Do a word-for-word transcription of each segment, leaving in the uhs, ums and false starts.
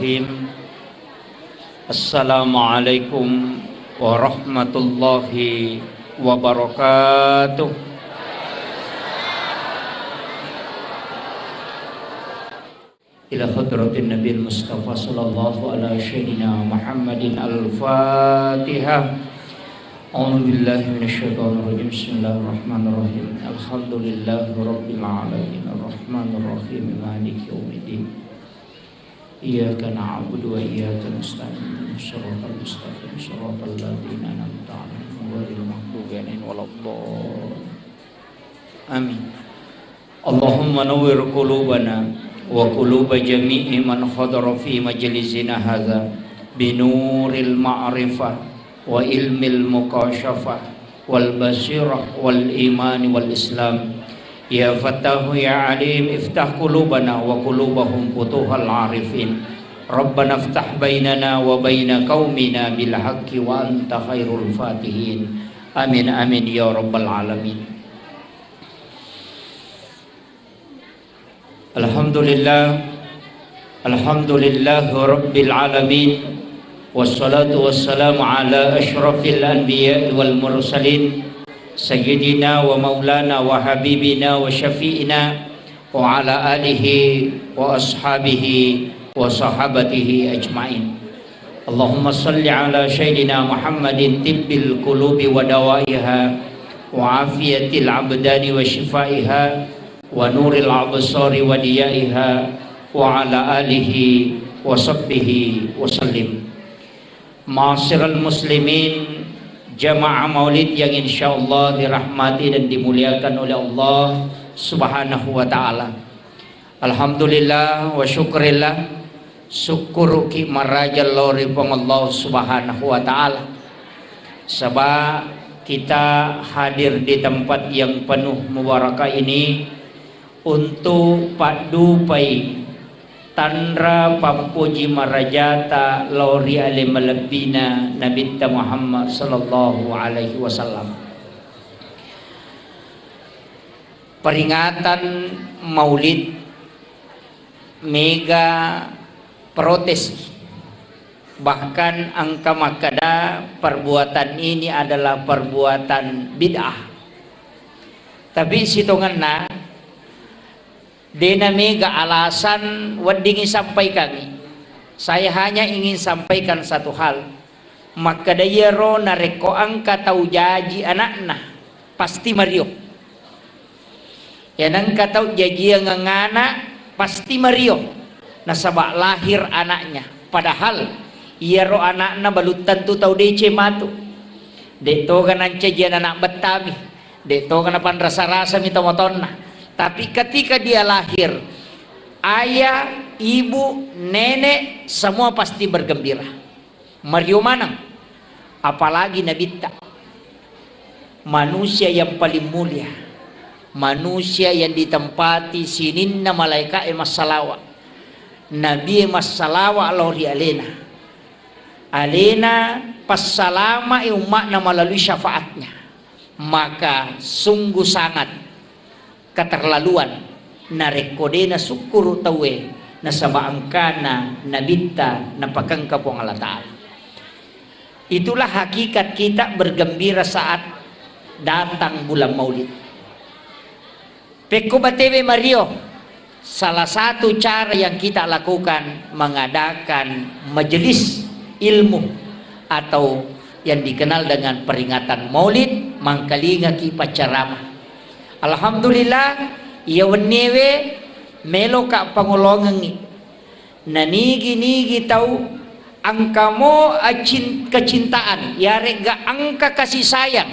Bismillahirrahmanirrahim. Assalamualaikum warahmatullahi wabarakatuh. Ila hadratin Nabil Mustafa sallallahu ala sayyidina Muhammadin al-Fatihah. A'udzu billahi minasyaitonir rajim. Bismillahirrahmanirrahim. Alhamdulillahi rabbil alamin. Arrahmanirrahim. Maliki yaumiddin. Iyyaka na'budu wa iyyaka nasta'in. Shiratal mustaqim. Shiratal ladzina an'amta 'alaihim ghairil maghdubi 'alaihim waladdallin. Amin. Allahumma nawwir qulubana wa quluba jami'i man hadara fi majlisina hadza binuril ma'rifah wa ilmil mukasyafah wal basirah wal imani wal islam. Ya Fattahu ya Alim, iftah qulubana wa qulubahum futuhal arifin. Rabbana iftah bainana wa baina qaumina bil haqqi wa anta khairul fatihin. Amin, amin, ya rabbal alamin. Alhamdulillah. Alhamdulillahi rabbil alamin. Wassalatu wassalamu ala asyrafil anbiya'i wal mursalin, sayyidina wa maulana wa habibina wa syafi'ina wa ala alihi wa ashabihi wa sahabatihi ajma'in. Allahumma salli ala sayyidina Muhammadin tibbil qulubi wa dawaiha wa afiyatil abdani wa shifaiha wa nuril absari wa diyaiha wa ala alihi wa sahbihi wa sallim. Ma'asyiral muslimin, jamaah maulid yang insyaallah dirahmati dan dimuliakan oleh Allah Subhanahu wa taala. Alhamdulillah wa syukurillah, sukkuruki maraja lao ri Puang Allah Subhanahu wa taala. Saba kita hadir di tempat yang penuh mubarakah ini untuk paddupai tanra pappoji marajata lao ri ale malebbina Nabitta Muhammad sallallahu alaihi wasallam. Peringatan Maulid mega protes, bahkan engka makkeda perbuatan ini adalah perbuatan bid'ah. Tapi sitongenna dena mega alasan weddingngi sampaikangngi. Saya hanya ingin sampaikan satu hal. Makkeda iyaro narekko engka tau jaji anakna, pasti mario. Iya nengka tau jajiangeng ana, pasti mario. Nasaba lahir anaknya. Padahal iyaro anakna belum tentu tau deceng matu. Dek toga nancajiang anak bettami. Dek toga napanrasa-rasami tomatoanna. Tapi ketika dia lahir, ayah, ibu, nenek, semua pasti bergembira. Mario maneng, apalagi Nabitta, manusia yang paling mulia, manusia yang ditempati sininna malaika'e massalawa, Nabie massalawa lao ri alena, alena passalama'i umma'na melalui syafaatnya, maka sungguh sangat keterlaluan narekko de nasukkuru tauwe nasaba engkana Nabitta napakengka Puang Allah Ta'ala. Itulah hakikat kita bergembira saat datang bulan Maulid. Pekko batewe mario, salah satu cara yang kita lakukan mengadakan majelis ilmu atau yang dikenal dengan peringatan Maulid, mangkalingaki paccarama. Alhamdulillah, iya wenniewe meloka pangolongengngi. Nanigi-nigi tau engkamo acin-, kecintaan, yaregga engka kasih sayang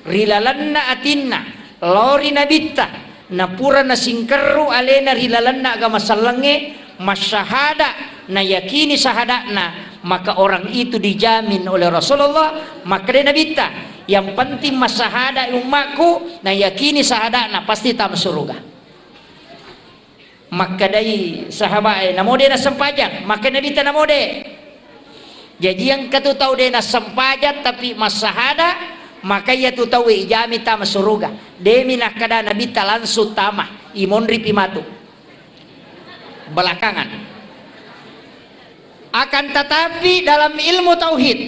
ri lalenna atinna lao ri Nabitta, napura nasingkerru alena ri lalenna agama sellengnge, masyahada, nayakini sahada'na, maka orang itu dijamin oleh Rasulullah. Makkeda Nabitta, yang penting masyahada ummaku, nayakini sahada'na pasti tama suruga. Makkedai sahabae, namo de nassempajang? Makkeda Nabitta, namo de. Jaji engka tu tau de nassempajang tapi massahada, maka iya tu tau ijami tama suruga. Demi nakkeda Nabitta langsung tama, imonripi matu. Belakangan. Akan tetapi, dalam ilmu tauhid,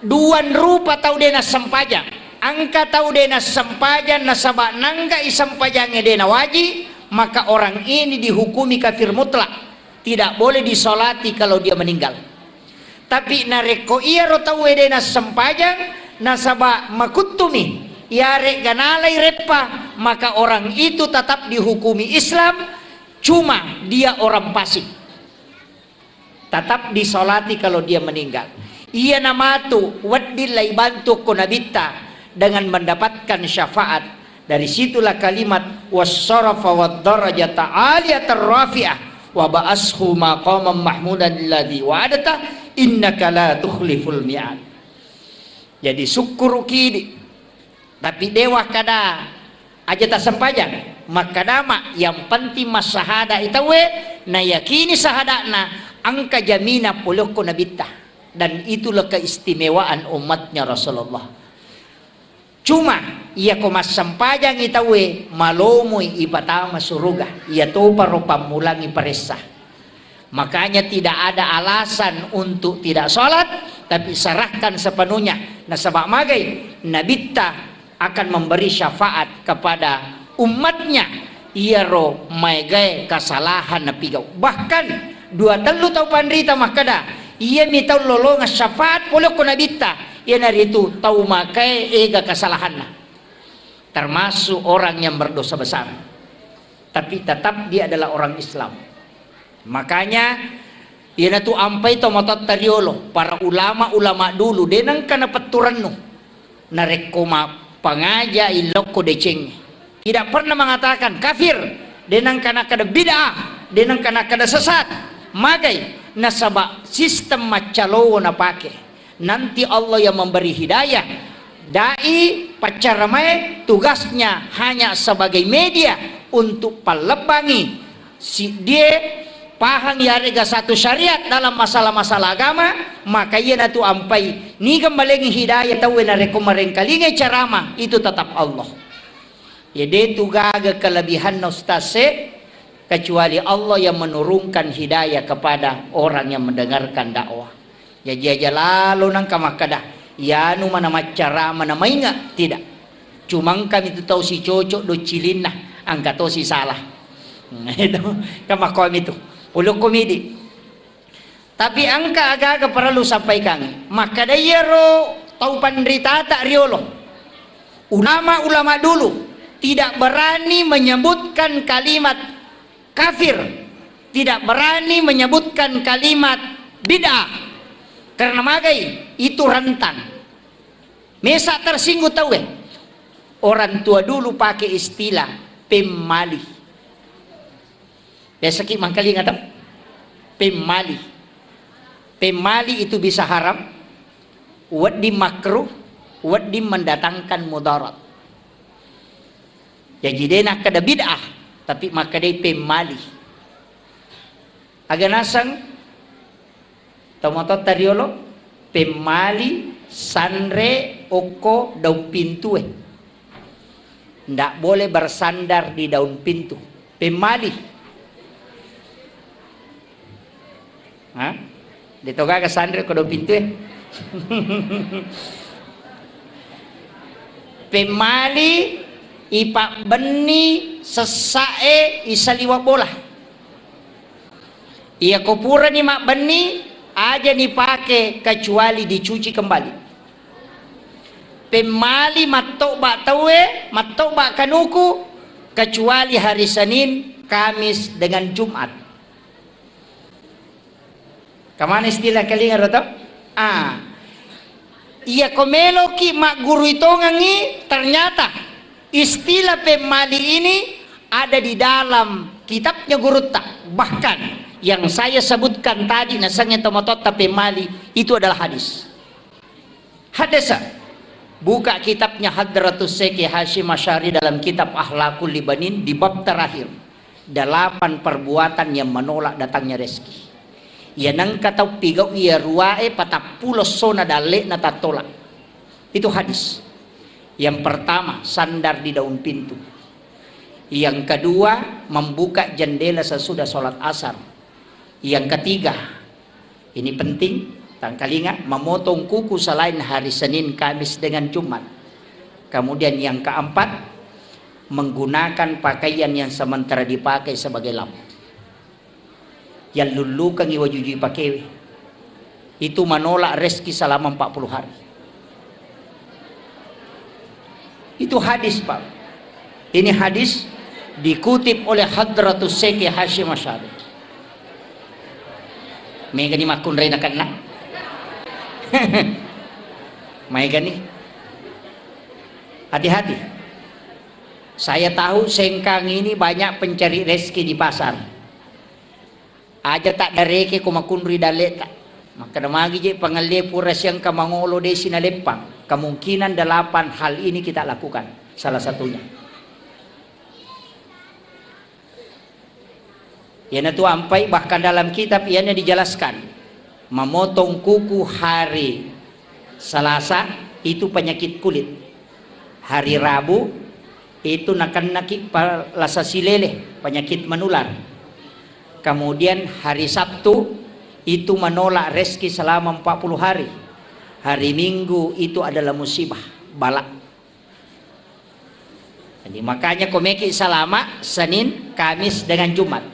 duan rupa tau de nassempajang. Engka tau de nassempajang nasaba nanggai sempajangnge de nawaji, maka orang ini dihukumi kafir mutlak. Tidak boleh disolati kalau dia meninggal. Tapi narekko iyaro tauwe de nassempajang, nasaba makuttumi, iyare'ga nalai reppa, maka orang itu tetap dihukumi Islam, cuma dia orang fasik. Tetap disolati kalau dia meninggal. Iyana matu wedding laibantu ko Nabitta dengan mendapatkan syafaat. Dari situlah kalimat wassarafa wad darajata aliyatar rafi'ah wa ba'ashu maqamam mahmudan alladzi wa'adta innaka la tukhliful mi'ad. Jadi sukkuruki di Tapi dewa kada aja tassempajang, makkadama yang penting massahada itawe, nayakini sahada'na engka jamina polokko Nabitta. Dan itulah keistimewaan umatnya Rasulullah. Cuma iyako massempajang itawe, malomoi ipatama suruga, iya toparo pammulangi paressa. Makanya tidak ada alasan untuk tidak sholat, tapi serahkan sepenuhnya. Nasaba magai Nabitta akan memberi syafaat kepada umatnya, iyaro maegae kasalahan napigau. Bahkan dua tellu tau panrita makkada, iyami tau lolongeng syafaat polokko Nabitta, iyanaritu tau makae ega kasalahanna, termasuk orang yang berdosa besar. Tapi tetap dia adalah orang Islam. Makanya, iyanatu ampai tomatoatta riolo, para ulama-ulama dulu, de nengka napettu rennu. Narekko mappangaja illokko decengnge. Tidak pernah mengatakan kafir, de nengka nakkeda bid'ah, de nengka nakkeda sesat. Magai, nasaba sistem maccalowo napake. Nanti Allah yang memberi hidayah. Dai paccaramae tugasnya hanya sebagai media untuk pallebbangi siddie pahang yarega satu syariat dalam masalah-masalah agama, maka iyanatu ampai niga malengi hidayah tauwe narekko marengkalingai ceramah itu tetap Allah. Ya, de tu gaga kelebihanna ustaz e, kecuali Allah yang menurunkan hidayah kepada orang yang mendengarkan dakwah. Jaji aja lalo nangka makkada, "Iyanu mana maccarama na mainga?" Tidak. Cuma engka mitu tau sicocok do cilinna, angka tosi salah. Itu kan makkomi tu. Ulukku midi. Tapi engka aga-aga parellu sampaikangi. Makkada iyaro tau panritata riolo. Ulama-ulama dulu tidak berani menyebutkan kalimat kafir, tidak berani menyebutkan kalimat bid'ah. Karena magai itu rentan. Mesa tersinggung tauwe. Orang tua dulu pakai istilah pemmali. Biasaki mangkalinga tau? Pemmali. Pemmali itu bisa haram, wedding makruh, wedding mendatangkan mudarat. Jaji de nakkeda bid'ah, tapi makkedai pemmali. Aga naseng tomatoatta riolo, pemmali sanre okko daung pintue. Ndak boleh bersandar di daun pintu. Pemmali. Ha? De to gaga sanre ko do pintue. Pemmali ipabbenni sessae isaliwa bola. Iya ko purani mabbenni aja nipake kecuali dicuci kembali. Pemmali mattoba tauwe, mattoba kanuku kecuali hari Senin, Kamis dengan Jumat. Kamana istilah kalinga ro to? Ah. Iya ko meloki maggurui tongengi, ternyata istilah pemmali ini ada di dalam kitabnya gurutta. Bahkan yang saya sebutkan tadi nasengnge tomatoatta pemmali itu adalah hadis. Haddasa. Buka kitabnya Hadratus Syekh Hasyim Asy'ari dalam kitab Akhlaqul Libanin di bab terakhir. Delapan perbuatan yang menolak datangnya rezeki. Iya nengka tau pigau iya ruae patappulo sona dalle'na tattolak. Itu hadis. Yang pertama, sandar di daun pintu. Yang kedua, membuka jendela sesudah sholat asar. Yang ketiga, Ini penting, tangkalinga, memotong kuku selain hari Senin, Kamis, dengan Jumat. Kemudian yang keempat, menggunakan pakaian yang sementara dipakai sebagai lampu. Yallullukengngi wajujui pakewe. Itu menolak rezeki selama empat puluh hari. Itu hadis, Pak. Ini hadis dikutip oleh Hadratus Syekh Hasyim Asy'ari. Megani makkunrai nakenna. Maegani. Hati-hati. Saya tahu Sengkang ini banyak pencari rezeki di pasar. Aja tak dareke ko makunrui dalle'ta. Makkeda magi je pangalle pura siangka mangolo desi naleppang. Kemungkinan delapan hal ini kita lakukan. Salah satunya. Iyanatu ampai bahkan dalam kitab iyana dijelaskan. Memotong kuku hari Selasa itu penyakit kulit. Hari Rabu itu nakennaki palasa silele, penyakit menular. Kemudian hari Sabtu itu menolak rezeki selama empat puluh hari. Hari Minggu itu adalah musibah, bala. Jadi makanya komeki salama Senin, Kamis, dengan Jumat.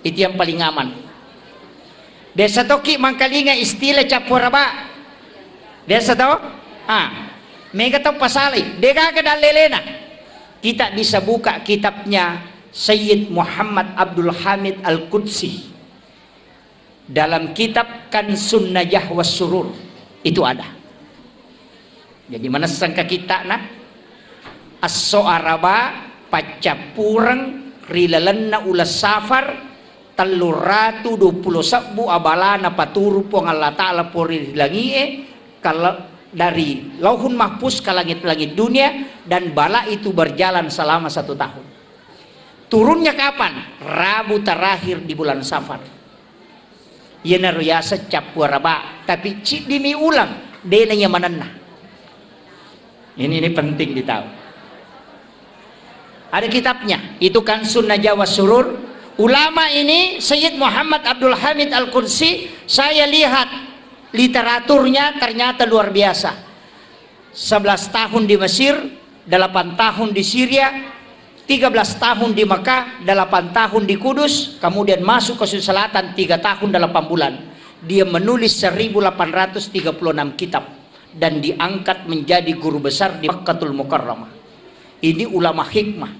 Itu yang paling aman. Biasa toki mangkalinga istilah cappu araba. Biasa to? Ah, mega tau pasalai. Degaga dallelena. Kita bisa buka kitabnya Sayyid Muhammad Abdul Hamid Al-Qudsi. Dalam kitab Kansun Najah was Surur itu ada. Jadi manessang ka kitta'na, esso araba paccappureng ri lalenna uleng Safar, tellu ratu dua puluh sebbu abalana paturu Puang Allah Ta'ala pori ri langi'e, kal-, dari Lauhun Mahfuz ke langit-langit dunia, dan bala itu berjalan selama satu tahun. Turunnya kapan? Rabu terakhir di bulan Safar. Iyanaro yaseng cappu araba, tapi ciddimi uleng, dena iya manenna. Ini, ini penting ditahu. Ada kitabnya, itu Kansun Najah was Surur. Ulama ini, Sayyid Muhammad Abdul Hamid Al-Qudsi, saya lihat literaturnya ternyata luar biasa. Sebelas tahun di Mesir, delapan tahun di Syria, tiga belas tahun di Mekah, delapan tahun di Kudus, kemudian masuk ke Sulawesi Selatan tiga tahun delapan bulan. Dia menulis seribu delapan ratus tiga puluh enam kitab dan diangkat menjadi guru besar di Makkatul Mukarramah. Ini ulama hikmah.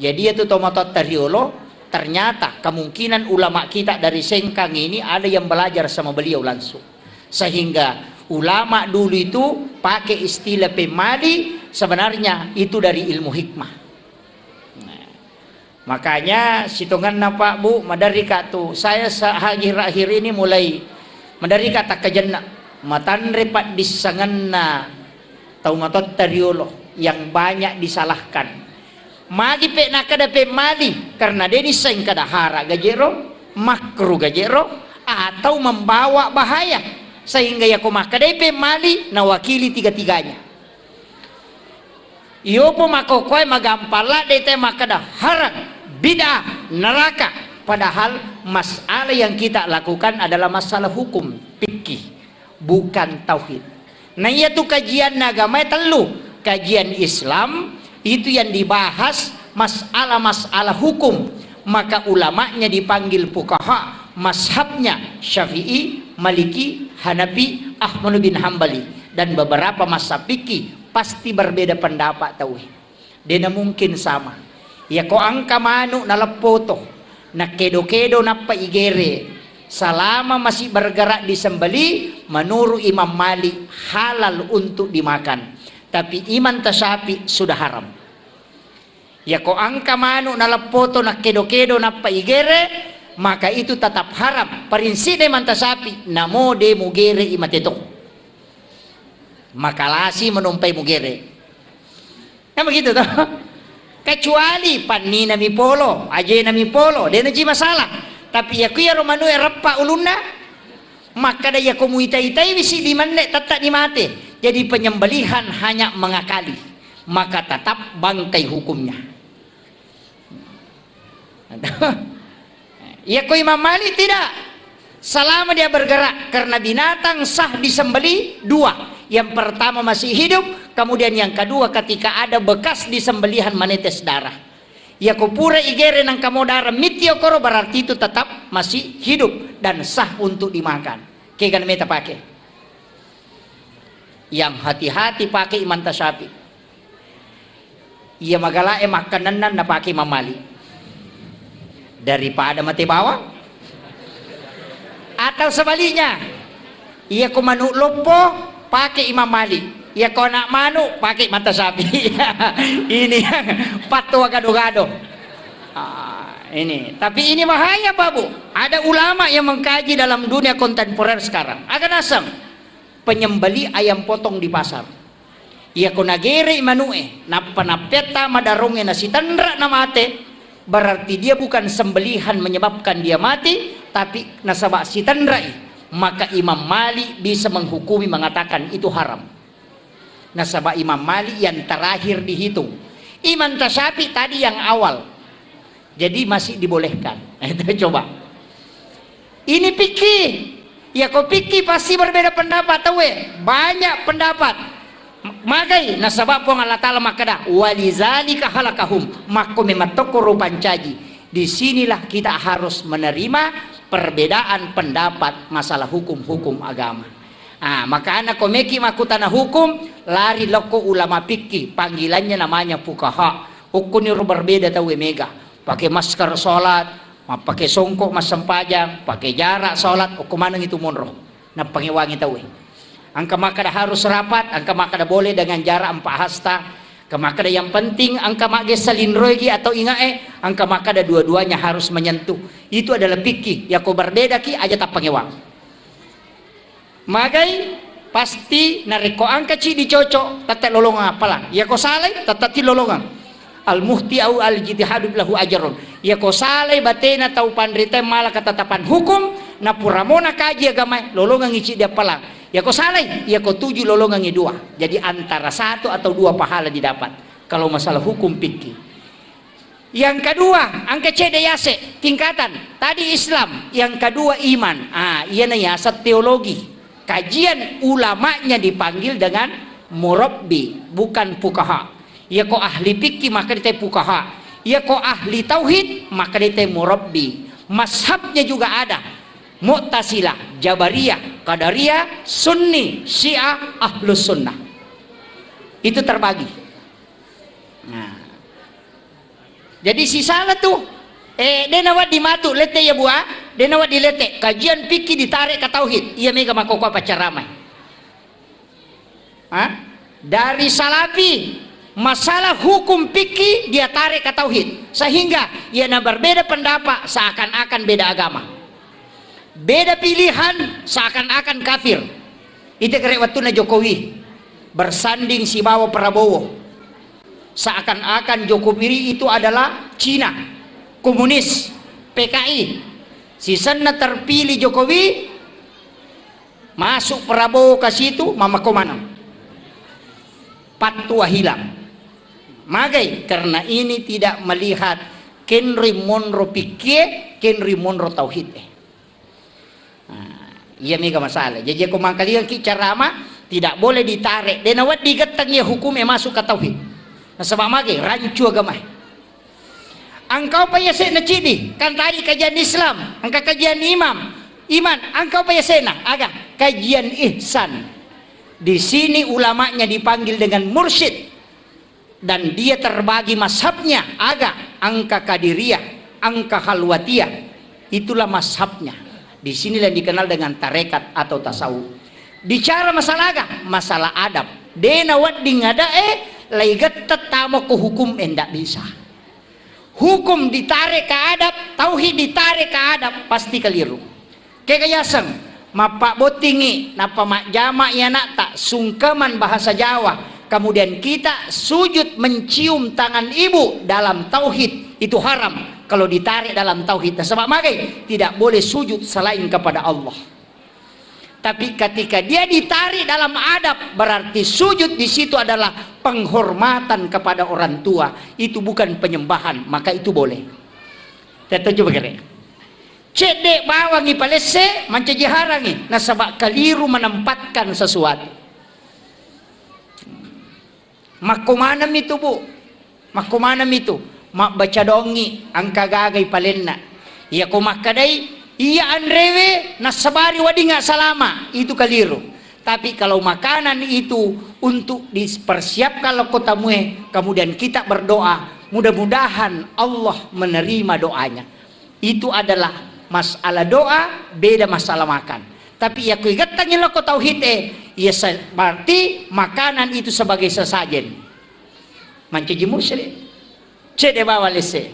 Jadi, itu tomatoatta riolo, ternyata kemungkinan ulama kita dari Sengkang ini ada yang belajar sama beliau langsung. Sehingga ulama dulu itu pakai istilah pemmali, sebenarnya itu dari ilmu hikmah. Nah, makanya sitonganna Pak Bu, maderri ka tu, saya sa-, akhir-akhir ini mulai maderri ka takkajenna, matanre paddissengenna tau matotta riolo yang banyak disalahkan. Magi pe nakkeda pemmali, karena de nisseng kada hara gajero, makru gajero, atau membawa bahaya, sehingga yako makkedai pemmali nawakili tiga-tiganya. Iyopo makkokkoe magampang ladde te makkeda haram, bid'ah, neraka, padahal masalah yang kita lakukan adalah masalah hukum fikih, bukan tauhid. Nah, iya tu kajian agama tellu, kajian Islam itu yang dibahas masalah-masalah hukum, maka ulamanya dipanggil fuqaha, mazhabnya Syafi'i, Maliki, Hanafi, Ahmad bin Hambali, dan beberapa mazhab fikih pasti berbeda pendapat tauhid. Dena mungkin sama. Yako angka manu naleppoto, nakkedo-kedo nappa igere, salama masih bergerak di sembelih, menurut Imam Malik halal untuk dimakan. Tapi Imam Tasyafi sudah haram. Yako angka manu naleppoto nakkedo-kedo nappa igere, maka itu tetap haram. Prinsip de Imam Tasyafi, namo de mugere imateto. Makalasi menompai mugere. Kan begitu toh? Kecuali pannina mi polo, ajena mi polo, dena ji masalah. Tapi ya kuyaro manue reppa ulunna, makkada yako muita-itai wisi di menne tetta di mate. Jadi penyembelihan hanya mengakali, maka tetap bangkai hukumnya. Iya ko Imam Malik tidak. Selama dia bergerak, karena binatang sah disembelih dua. Yang pertama masih hidup, kemudian yang kedua ketika ada bekas disembelihan menetes darah. Yako pura igere nangka mo darah mitti okoro, berarti itu tetap masih hidup dan sah untuk dimakan. Kega meta pake. Yang hati-hati pake Imam Tasyafi. Iya magalae makkanenna napake Imam Malik. Daripada mate bawang. Atau sebaliknya, iya ko manuk loppo pake Imam Malik. Iya ko anak manuk pake Imam Tasyafi. Ini yang fatwa gado-gado. Ah, ini. Tapi ini bahaya, Pak Bu. Ada ulama yang mengkaji dalam dunia kontemporer sekarang. Aga naseng penyembeli ayam potong di pasar. Iya ko nagerei manu'e, nappa nappetta madarongnge nasitenra namate, berarti dia bukan sembelihan menyebabkan dia mati, tapi nasaba sitenrai, maka Imam Malik bisa menghukumi mengatakan itu haram. Nasaba Imam Malik yang terakhir dihitung. Imam Tasyafi tadi yang awal. Jadi masih dibolehkan. Itu coba. Ini fikih. Ya ko fikih pasti berbeda pendapat tauwe. Banyak pendapat. M-, magai nasaba Puang Allah Ta'ala makkeda, "Walizalika halakahum." Makko memang tokko rupancaji. Di sinilah kita harus menerima perbedaan pendapat masalah hukum-hukum agama. Ah, makana ko meki makkutana hukum, lari lokko ulama fikih, panggilannya namanya fukaha. Ukkuniro berbeda tauwe mega. Pakai masker sholat, mappake songko massempajang, pakai jarak sholat, okko maneng itu monro. Nappangewangi tauwe. Engka makkada harus rapat, engka makkada boleh dengan jarak empat hasta. Engka makkada yang penting engka maggessa linroigi atau ingae, engka makkada dua-duanya harus menyentuh. Itu adalah fikih. Yako berbedaki aja tappangewang. Magai pasti narekko engka ci dicocok, tette lolongang appalang. Yako salai, tette ti lolongang. Al-muhti au al-ijtihadu lahu ajrun. Yako salai batena tau panrita mala ketetapan hukum, napura mo nakaji agamae, lolongangi ci diappalang. Yako salai, yako tuju lolongangi dua. Jadi antara satu atau dua pahala didapat. Kalau masalah hukum fikih. Yang kedua, engka cedde yase, tingkatan. Tadi Islam, yang kedua iman. Ah, iyana yaseng teologi. Kajian ulamanya dipanggil dengan murabbi, bukan fukaha. Iya ko ahli fikih maka dite fukaha. Iya ko ahli tauhid maka dite murabbi. Mazhabnya juga ada. Mu'tazilah, Jabariyah, Qadariyah, Sunni, Syiah, Ahlus Sunnah. Itu terbagi. Nah. Jadi sisala tu, eh, de nawedding matu lette iya bua, de nawedding lette. Kajian fikih ditarik ke tauhid. Iya mega makkokkoe paccaramai. Ha? Dari salafi, masalah hukum fikih dia tarik ke tauhid. Sehingga iyana berbeda pendapat seakan-akan beda agama. Beda pilihan seakan-akan kafir. Ite kere wettunna Jokowi bersanding sibawa Prabowo. Seakan-akan Jokowi itu adalah Cina, komunis, P K I. Sisenna terpilih Jokowi, masuk Prabowo ke situ, mamakko maneng. Pattua hilang. Magai, karena ini tidak melihat kenri monro pikkie, kenri monro tauhid. Eh. Nah, iya mega masalah. Jadi, ko mangkalingaki carama, tidak boleh ditarik. De nawedding getteng iya hukume masuk ke tauhid. Nasaba mage, rancu agamae. Engkau pa yase'na cidi, kan tadi kajian Islam, engka kajian imam, iman, engkau pa yase'na, aga, kajian ihsan. Di sini ulamanya dipanggil dengan mursyid. Dan dia terbagi mazhabnya, aga, engka Qadiriyah, engka Khalwatiyah. Itulah mazhabnya. Di sinilah yang dikenal dengan tarekat atau tasawuf. Bicara masalah aga, masalah adab. De nawedding adae, lai gette tama ko hukum, eh, ndak bisa. Hukum ditarik ke adab, tauhid ditarik ke adab, pasti keliru. Kega yaseng, mappabbottingi, nappa majjama i anakta, sungkeman bahasa Jawa. Kemudian kita sujud mencium tangan ibu dalam tauhid, itu haram kalau ditarik dalam tauhid. Nasaba magai? Tidak boleh sujud selain kepada Allah. Tapi ketika dia ditarik dalam adab, berarti sujud di situ adalah penghormatan kepada orang tua. Itu bukan penyembahan, maka itu boleh. Kita coba kira. Cedde bawangi palesse, mancaji harangi, nasaba kaliru menempatkan sesuatu. Makko maneng mitu, Bu. Makko maneng mitu. Mabbaca doangngi engka gagai palenna. Iyako makkadai, iya anrewe nassabari weddingnga salama, itu kaliru. Tapi kalau makanan itu untuk dipersiapkan lokko tamue, kemudian kita berdoa, mudah-mudahan Allah menerima doanya. Itu adalah masalah doa, beda masalah makan. Tapi iya ku igettangi lokko tauhid e, iya sa-, berarti makanan itu sebagai sesajen. Mancaji musyrik. Cedde bawa lesse.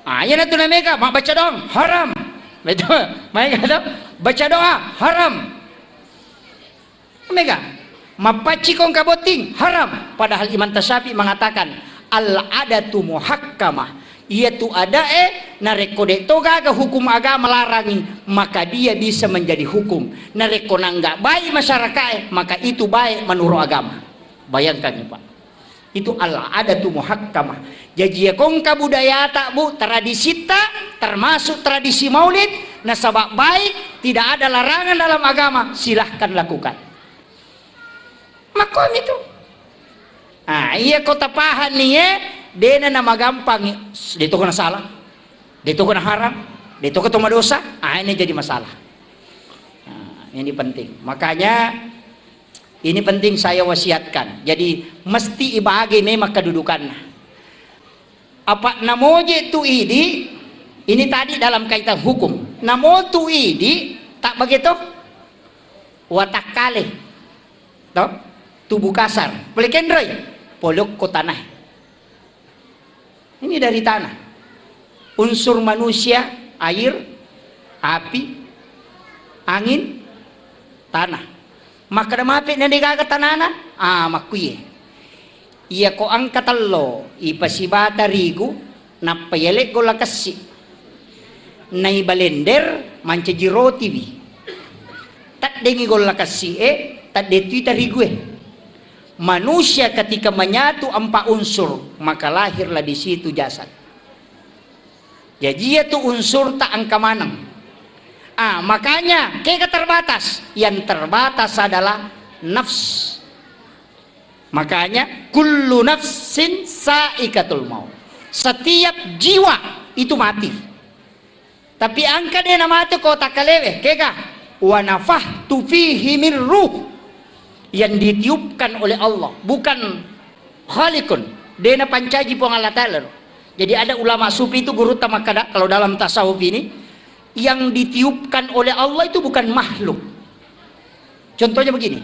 Ah, iya natu namega, mabbaca doang, haram. Betul. Maega to? Baca doa, haram. Mega, mappacciko engka botting, haram. Padahal Imam Tasyafi mengatakan, "Al-adatu muhakkamah." Iyatu adae, narekko de to gaga hukum agama larangi, maka dia bisa menjadi hukum. Narekko nangga baik masyarakae, maka itu baik menurut agama. Bayangkan, Pak. Itu al-adatu muhakkamah. Jaji, iya ko engka budayata, Bu, tradisitta, termasuk tradisi maulid, nasaba baik, tidak ada larangan dalam agama, silahkan lakukan. Makkomi tu. Ah, iya ko tapahanni, eh, dena namagampang, de to ko na salah, de to ko na haram, de to ko to madosa, ah, ini jadi masalah. Nah, ini penting. Makanya, ini penting saya wasiatkan. Jadi, mesti ibage memang kedudukannya. Apa namoje tu idi, ini tadi dalam kaitan hukum. Namo tu idi, tak begitu? Watakkale. Toh? Tubuh kasar. Pole kenroi. Polokko tanah. Ini dari tanah. Unsur manusia, air, api, angin, tanah. Makkeda mape na degaga tanana? Ah, makkuye. Iya ko engka tello, ipasibata rigu, nappa yale golla kessi. Naibalender, mancaji rotiwi. Taddengi golla kessi e, tadde tui tarigu e. Manusia ketika menyatu empat unsur, maka lahirlah di situ jasad. Jaji, iya tu unsur tak engka maneng. Ah, makanya kega terbatas. Yang terbatas adalah nafs. Makanya kullu nafsin saikatul maut. Setiap jiwa itu mati. Tapi engka de namate ko takkalewe, kega? Wa nafakhtu fihi min ruh. Yang ditiupkan oleh Allah, bukan khaliqun. De napancaji Puang Allah Ta'ala. Jadi ada ulama sufi itu gurutta makkada, kalau dalam tasawuf ini, yang ditiupkan oleh Allah itu bukan makhluk. Contohnya begini,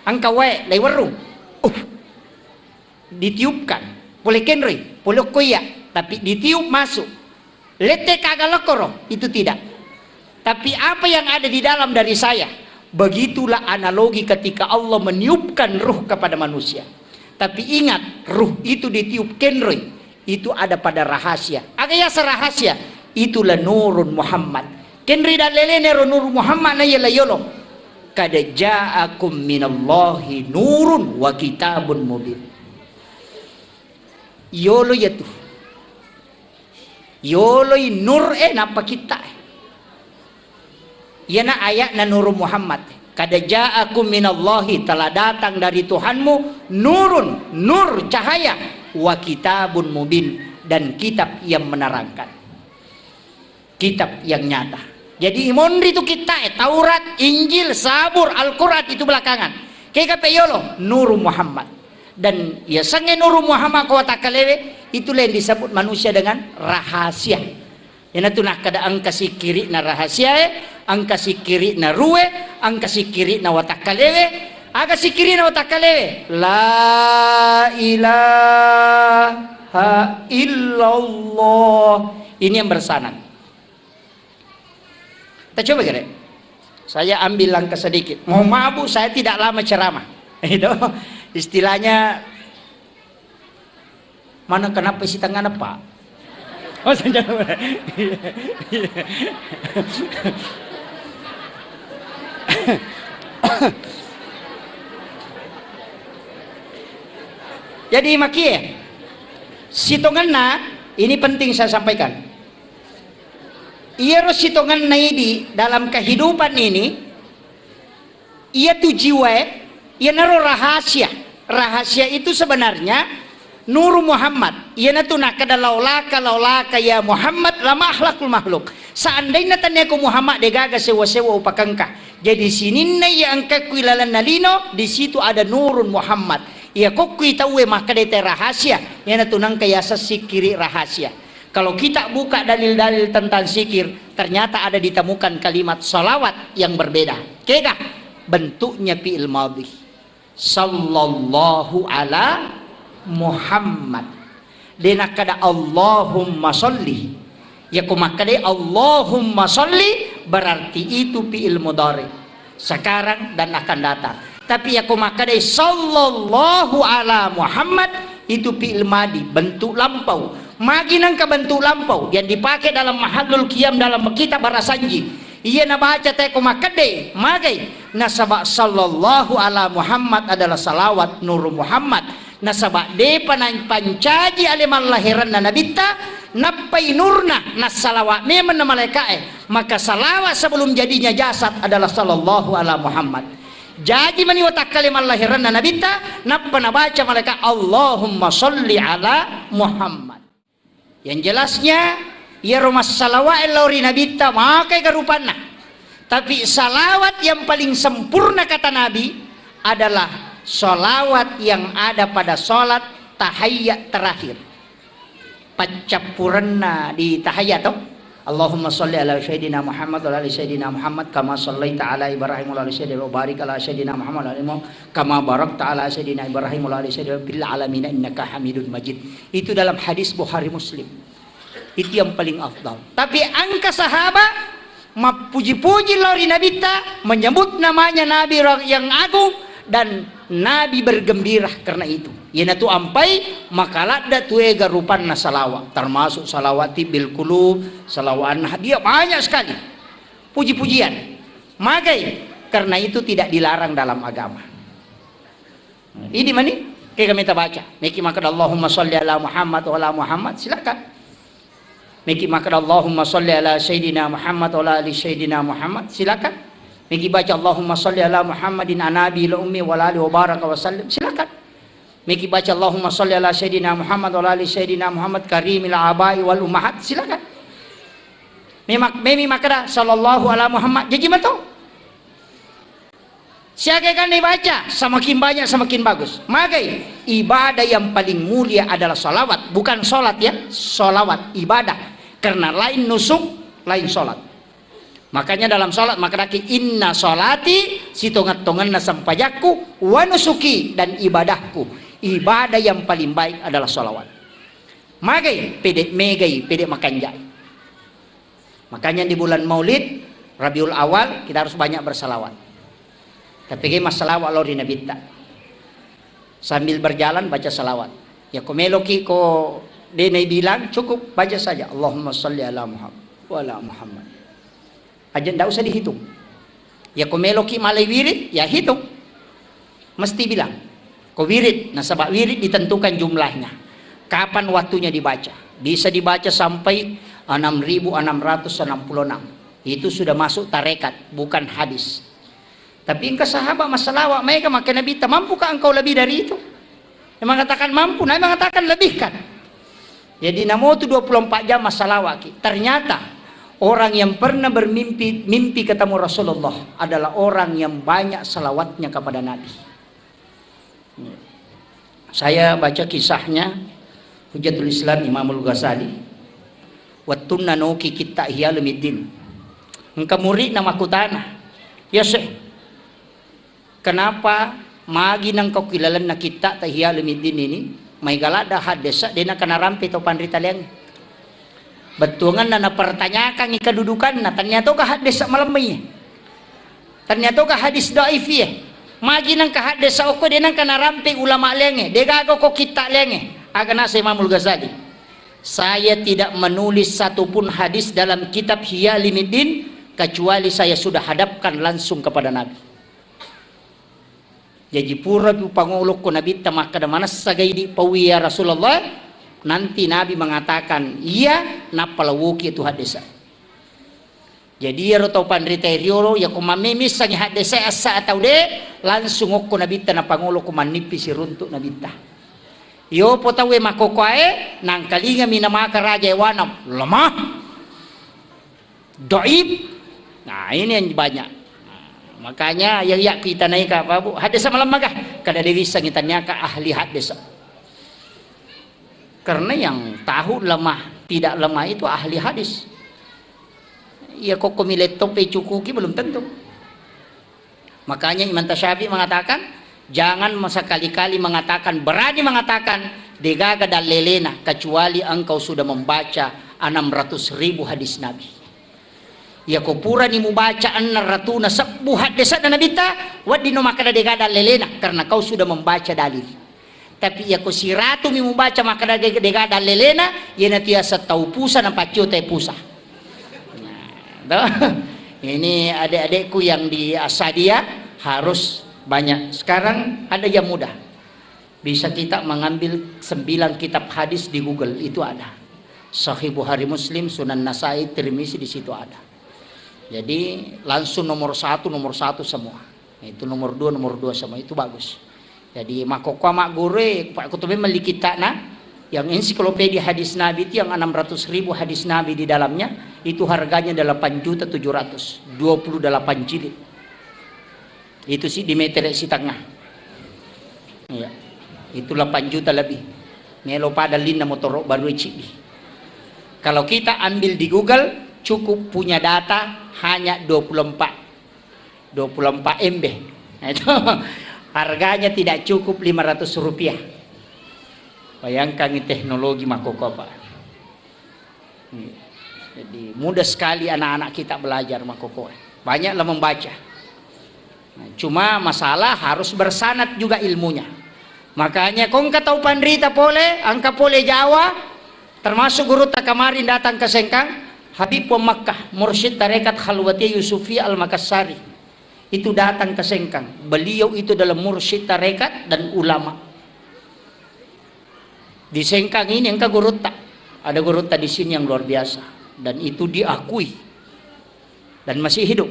engka wae laiwerrung. Uh, ditiupkan. Pole kenroi, pole okko iya, tapi ditiup masuk. Lette kaga lokoro, itu tidak. Tapi apa yang ada di dalam dari saya, begitulah analogi ketika Allah meniupkan ruh kepada manusia. Tapi ingat, ruh itu ditiup kenroi, itu ada pada rahasia. Aga yaseng rahasia? Itulah nurun Muhammad. Kenroi dallelene ro nurun Muhammad na yala yolo. Kada ja'akum minallahi nurun wa kitabun mubin. Yolo yatu. Yoloi nur e nappa kitta e. Iyana ayatna Nurun Muhammad. Kada ja'akum minallahi, telah datang dari Tuhanmu, nurun, nur, cahaya, wa kitabun mubin, dan kitab yang menerangkan. Kitab yang nyata. Jadi, imonri tu kitta e, Taurat, Injil, Zabur, Al-Quran itu belakangan. Kega pe yolo, Nurun Muhammad. Dan yasengnge Nurun Muhammad ko watakkalewe, itulah yang disebut manusia dengan rahasia. Iyanatu nakkeda engka sikkiri'na rahasiae, engka sikkiri'na ruhe, engka sikkiri'na watakkalewe. Aga sikkiri'na watakkalewe? La ilaha illallah. Ini yang bersanad. Kita coba kira. Saya ambil langkah sedikit. Mohon maaf, Bu, saya tidak lama ceramah. Itu istilahnya mana kenapa isi tengah, Pak? Oh, saya jawab. Jadi, makie, sitongenna, ini penting saya sampaikan. Iyaro sitongenna idi dalam kehidupan ini, iya tu jiwae, iyanaro rahasia. Rahasia itu sebenarnya Nuru Muhammad. Iyanatu nakkeda, "Laulaka, laulaka ya Muhammad, lama akhlakul makhluk." Seandainya taniako Muhammad, degaga sewa-sewa upakengka. Jadi sininna iya engka kui lalenna lino, di situ ada nurun Muhammad. Iya kokkui tauwe makkeda te rahasia, iyanatu nengka yaseng sikiri rahasia. Kalau kita buka dalil-dalil tentang sikir, ternyata ada ditemukan kalimat salawat yang berbeda. Kega? Bentuknya fi'il madhi. Sallallahu ala Muhammad. De nakkeda Allahumma salli. Yako makkeda Allahumma salli, berarti itu fi'il mudhari. Sekarang dan akan datang. Tapi yako makkeda sallallahu ala Muhammad, itu fi'il madi, bentuk lampau. Magi nengka bentuk lampau yang dipakai dalam mahallul qiyam dalam kitab Barasanji. Iya nabaca teko makkeda, magai? Nasaba sallallahu ala Muhammad adalah salawat nuru Muhammad. Nasaba depa napancaji ale mallahiranna nabitta, nappai nurna, nassalawa memang na malaika'e. Maka salawat sebelum jadinya jasad adalah sallallahu ala Muhammad. Jaji mani watakkale mallahiranna nabitta, nappa nabaca malaikat, "Allahumma salli ala Muhammad." Yang jelasnya, iyaro massalawae lao ri nabitta, makai ga rupanna. Tapi salawat yang paling sempurna kata Nabi adalah salawat yang ada pada salat tahiyat terakhir. Paccappurenna di tahiyat to. Allahumma salli ala sayyidina Muhammad wa ala ali sayyidina Muhammad kama sallaita ala Ibrahim wa ala ali sayyidina wa barik ala sayyidina Muhammad wa ala ali Muhammad kama barakta ala sayyidina Ibrahim wa ala ali sayyidina fil alamin innaka Hamidun Majid. Itu dalam hadis Bukhari Muslim. Itu yang paling afdal. Tapi engka sahabat mappuji-puji lao ri nabitta, menyebut namanya Nabi yang agung, dan Nabi bergembira karena itu. Iyanatu ampai makaladda tuega rupanna salawat, termasuk salawat tibbil qulub, salawat an-, dia banyak sekali puji-pujian. Magai? Karena itu tidak dilarang dalam agama. Idi mani, kega meta baca. Meki makkeda Allahumma salli ala Muhammad wa ala Muhammad, silakan. Meki makkeda Allahumma salli ala Sayyidina Muhammad wa ala ali Sayyidina Muhammad, silakan. Meki baca Allahumma salli ala Muhammadin an nabi la ummi wa ala ali wa baraka wa sallim, silakan. Meki baca Allahumma salli ala Sayyidina Muhammad wa ala ali Sayyidina Muhammad karimil abai wal ummahat, silakan. Memak-, memi makkeda sallallahu ala Muhammad, jaji mato. Siaga kan dibaca, semakin banyak semakin bagus. Magai? Ibadah yang paling mulia adalah salawat, bukan salat ya, salawat, ibadah. Karena lain nusuk, lain salat. Makanya dalam salat makkedaki, "Inna salati," sitonget-tongenna sempajakku, "wa nusuki," dan ibadahku. Ibadah yang paling baik adalah salawat. Magai? Pede megai, pede makanjai. Makanya di bulan Maulid, Rabiul Awal, kita harus banyak bersalawat. Tapi kayak masalawat lao ri nabitta. Sambil berjalan baca salawat. Ya ko meloki ko de nai bilang, cukup baca saja Allahumma salli ala Muhammad wa ala Muhammad. Aja ndak usah dihitung. Ya ko meloki malai wirid, ya hitung. Mesti bilang. Ko wirid, nasaba wirid ditentukan jumlahnya. Kapan waktunya dibaca? Bisa dibaca sampai enam ribu enam ratus enam puluh enam. Itu sudah masuk tarekat, bukan hadis. Tapi engka sahabat massalawa, maega makkeda Nabitta, "Mampukah engkau lebih dari itu?" Dia mengatakan, "Mampu." Nabi mengatakan, "Lebihkan." Jadi, namotu dua puluh empat jam massalawaki. Ternyata, orang yang pernah bermimpi, mimpi ketemu Rasulullah adalah orang yang banyak salawatnya kepada Nabi. Saya baca kisahnya Hujjatul Islam Imamul Ghazali. Wettunna noki kitta Ihya Ulumuddin. Engka muridna makkutana, "Ya Syekh, kenapa magi nengka ki lalenna kitta ta Ihya Ulumuddin ini, maega ladda haddesa de nengka narampe to panrita liangnge?" Bettuanganna napertanyakangngi kedudukanna, tania toga haddesa malemmai. Tania toga hadis dhaif iye. Magi nengka haddesa okko de nengka narampe ulama liangnge, de gaga ko kitta liangnge. Aga nasa Imamul Ghazali, "Saya tidak menulis satupun hadis dalam kitab Ihya Ulumuddin kecuali saya sudah hadapkan langsung kepada Nabi." Jaji pura pi upangolokko Nabitta makkeda, "Manessa ga idi paui ya Rasulullah?" Nanti Nabi mengatakan, "Iya," nappa lawoki tu haddesa. Jadi iyaro tau panrita riolo, yako mammemissangi haddese essa atau de, langsung okko nabitta napangolo ko mannippi siruntuk nabitta. Yopo tauwe makokoae, nangkalingami namaka raja ewana, lemah, doib. Nah, ini yang banyak. Nah, makanya ya, ya kita naik apa, Bu? Haddese malemma kah? Kada dewissangi taniaka ahli haddese. Karena yang tahu lemah tidak lemah itu ahli hadis. Iya, kokko mi laptop e cukuki, belum tentu. Makanya Imam Tasyafi mengatakan, jangan sekali-kali mengatakan, berani mengatakan, degaga dalelena, kecuali engkau sudah membaca enam ratus ribu hadis Nabi. Iya, ko purani mubaca enneng ratuna sebbu haddese'na Nabitta, wedding no makkeda degaga dalelena, karena kau sudah membaca dalil. Tapi iya ko siratu mi mubaca makkeda de-, degaga dalelena, iyanatu yaseng tau pusa napaccio te pusa. Nah, toh. Ini adik-adikku yang di Asadia harus banyak. Sekarang ada yang mudah. Bisa kita mengambil sembilan kitab hadis di Google, itu ada. Sahih Bukhari, Muslim, Sunan Nasai, Tirmizi, di situ ada. Jadi langsung nomor satu, nomor satu semua. Itu nomor dua, nomor dua semua, itu bagus. Jadi makkokkoe magguru, Pak Kutube melli kitta'na, yang ensiklopedia hadis Nabi itu yang enam ratus ribu hadis Nabi di dalamnya, itu harganya delapan juta tujuh ratus, dua puluh delapan jilid. Itu siddi metere sitengah. Iya. Itu delapan juta lebih. Melo pada linna motoro baru cidi. Kalau kita ambil di Google, cukup punya data hanya dua puluh empat. dua puluh empat M B. Nah, itu harganya tidak cukup lima ratus rupiah. Bayangkan ini teknologi makkokkoe, Pak. Iya. Jadi mudah sekali anak-anak kita belajar makkokkoe. Banyaklah membaca. Nah, cuma masalah harus bersanad juga ilmunya. Makanya ko engka tau panrita pole, engka pole Jawa, termasuk gurutta kemarin datang ke Sengkang, Habib Makkah, mursyid tarekat Khalwatiyah Yusufiyah Al-Makassari. Itu datang ke Sengkang. Beliau itu adalah mursyid tarekat dan ulama. Di Sengkang ini engka gurutta. Ada gurutta di sini yang luar biasa. Dan itu diakui. Dan masih hidup.